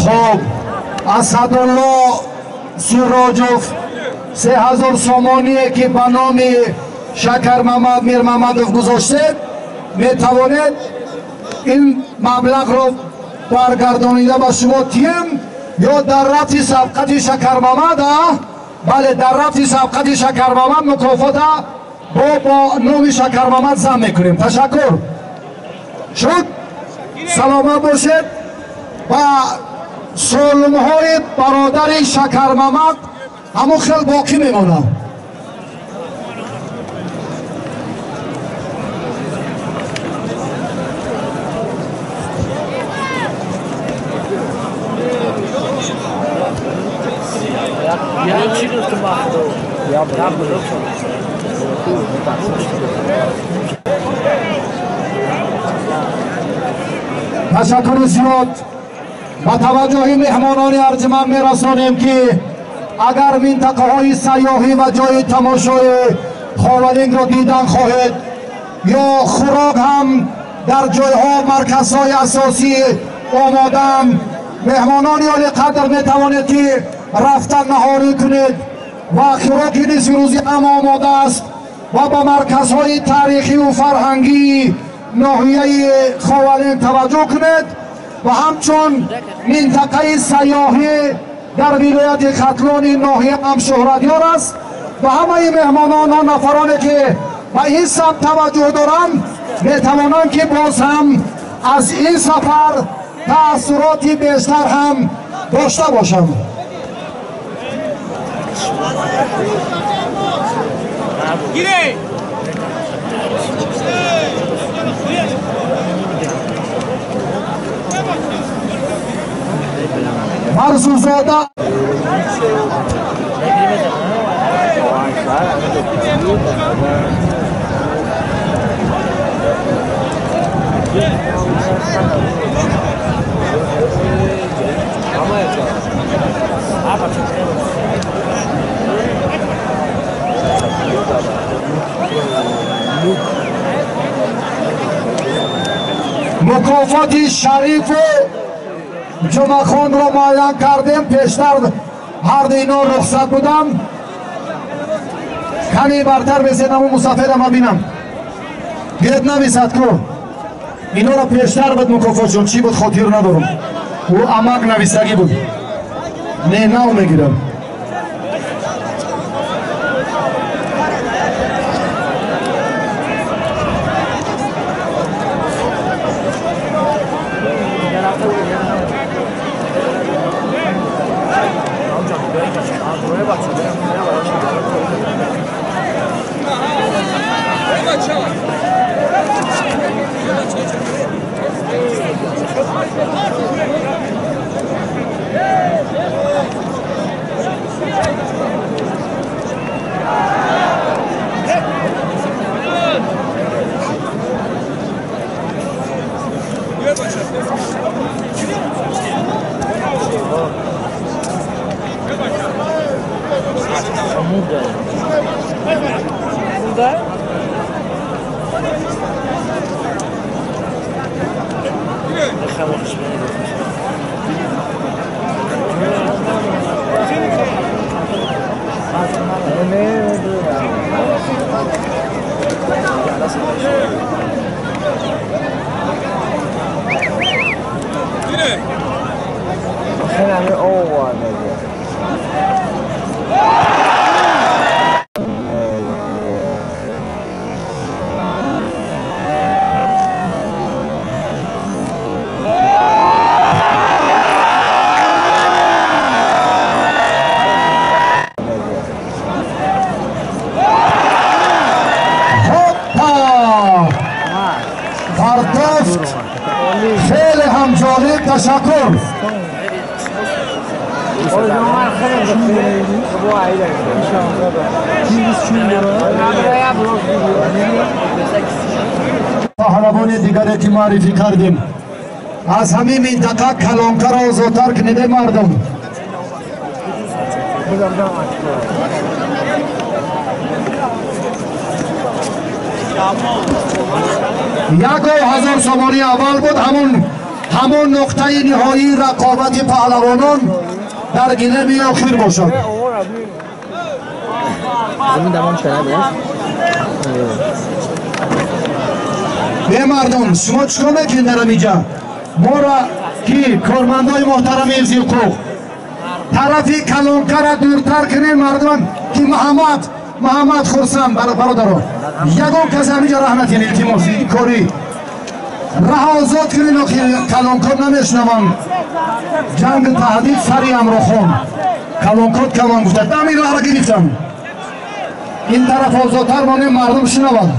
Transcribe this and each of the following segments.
Хоб, Асадулло Сироҷов 3000 сомоние ки ба номи Шакармамад Мирмамадов гузоштед, метавонед ин маблағро баргардонида ба шумо тием ё дар рафти сабқати Шакармамад, бале, дар рафти сабқати Шакармамад мукофота бо номи Шакармамад зам мекунем. Ташаккур. Шуд, саломат бошед. Ва солумҳои бародари Шакармамад ҳамон хел боқӣ мемонад. Ташаккури зиёд. Ба таваҷҷӯҳи меҳмонони арҷманд мерасонем, ки агар минтақаҳои сайёҳӣ ва ҷои тамошои Ховалингро дидан хоҳед ё хӯрок ҳам дар ҷойҳо марказҳои асосӣ омодаанд, меҳмонони олиқадр метавонед ки рафтан наҳорӣ кунед ва хӯроки нисфирӯзӣ ҳам омода аст ва ба марказҳои таърихию фарҳангии ноҳияи Ховалинг таваҷҷӯҳ кунед ва ҳамчун минтақаи сайёҳӣ дар вилояти Хатлони ноҳия ҳам шӯҳратёр аст ва ҳамаи меҳмонон он нафароне ки ба ин самт таваҷҷӯҳ доранд метавонанд ки боз ҳам аз ин сафар таассуроти бештар ҳам дошта бошанд. Марзузода мукофоти шарифу Ҷумъахонро муайян кардем. Пештар ҳарду ино рухсат будам. Каме бартар безедаму мусафирама бинам. Гет нависад ку. Инора пештар буд мукофотшон, чӣ буд хотир надорам. Ӯ амак нависагӣ буд. Не, нав мегирам. خیلی هم جالب، تشکر. паҳлавони дигаре ки муаррифӣ кардем, аз ҳамин минтақа калонкаро озодтар кунед, мардум. 1000 сомонӣ аввал буд, ҳамон нуқтаи ниҳоии рақобати паҳлавонон дар гилеми охир бошад. Бемардон, шумо чикор мекунед дар ҳаминҷа? Моро ки кормандои муҳтарами ҳифзи ҳуқуқ тарафи калонкара дуртар кунед, мардуман ки Муҳаммад Хурсанд бародаро, ягон кас ҳаминҷа раҳ накунед, илтимос, кори раҳ озод кунед, охи калонкор намешунавам. Ҷанг таҳдид сари Амрохон калонкор калон гуфта дами раҳро гирифтам. Ин тараф озодтар монем, мардум шунаванд.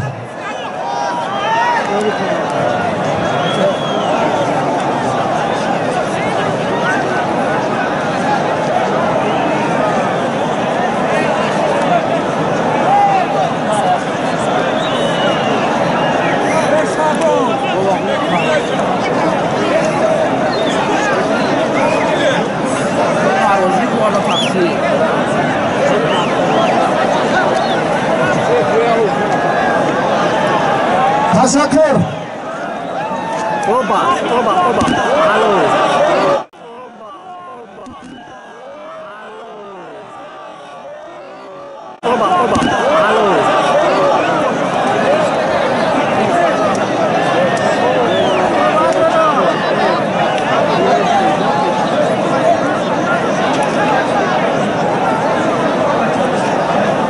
Ташаккур. Оба, оба, оба. Алло. Оба, оба. Алло.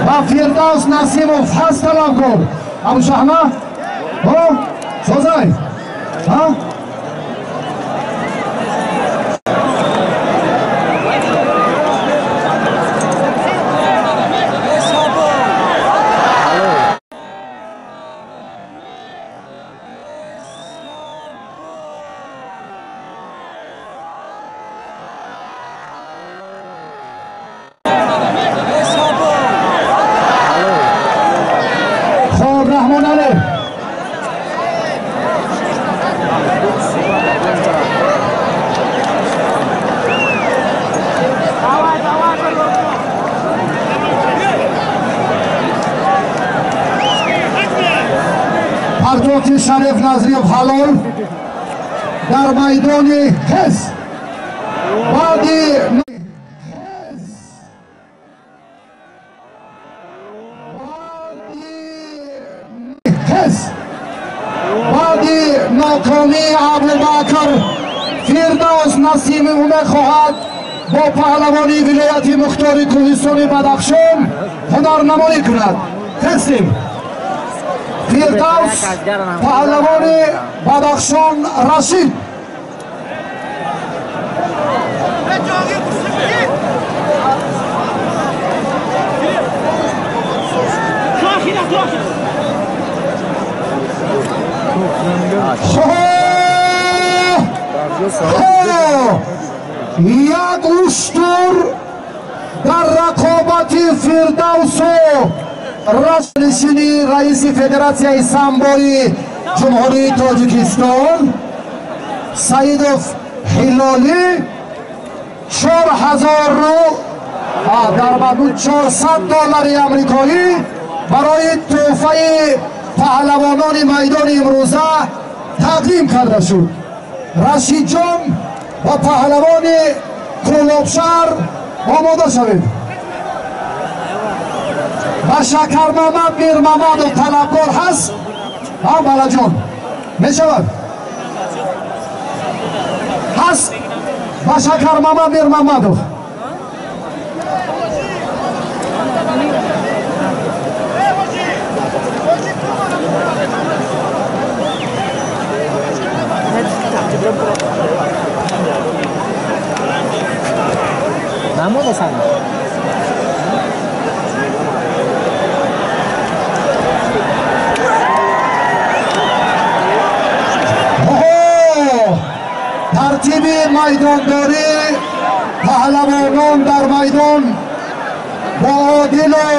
Ба Фирдавс Насимов ҳаст талабкор. Абушаҳма? Созай? Ҳа? Хоб, Раҳмоналӣ. Партофти Шариф Назриев ҳалол дар майдони Хес. Баъди Хес, баъди нокомии Абубакр, Фирдавс Насимов мехоҳад бо паҳлавони вилояти мухтори кӯҳистони Бадахшон ҳунарнамоӣ кунад. Хестем. Фирдавс паҳлавони Бадахшон Рашид. Як уштур дар рақобати Фирдавсу Рашиднишини раиси Федератсияи самбои Ҷумҳурии Тоҷикистон Саидов Ҳилолӣ 4000 дар маҷмӯъ 400 доллари амрикоӣ барои тӯҳфаи паҳлавонони майдони имрӯза тақдим карда шуд. Рашидҷон ва паҳлавони Кӯлобшаҳр омода шавед. Ба Шакармамад Мирмамадов талабкор ҳаст? Ҳа, Балаҷон, мешавад? Ҳаст? Ба Шакармамад Мирмамадов. Намода сан. Тартиби майдондорӣ паҳлавонон дар майдон бо одилу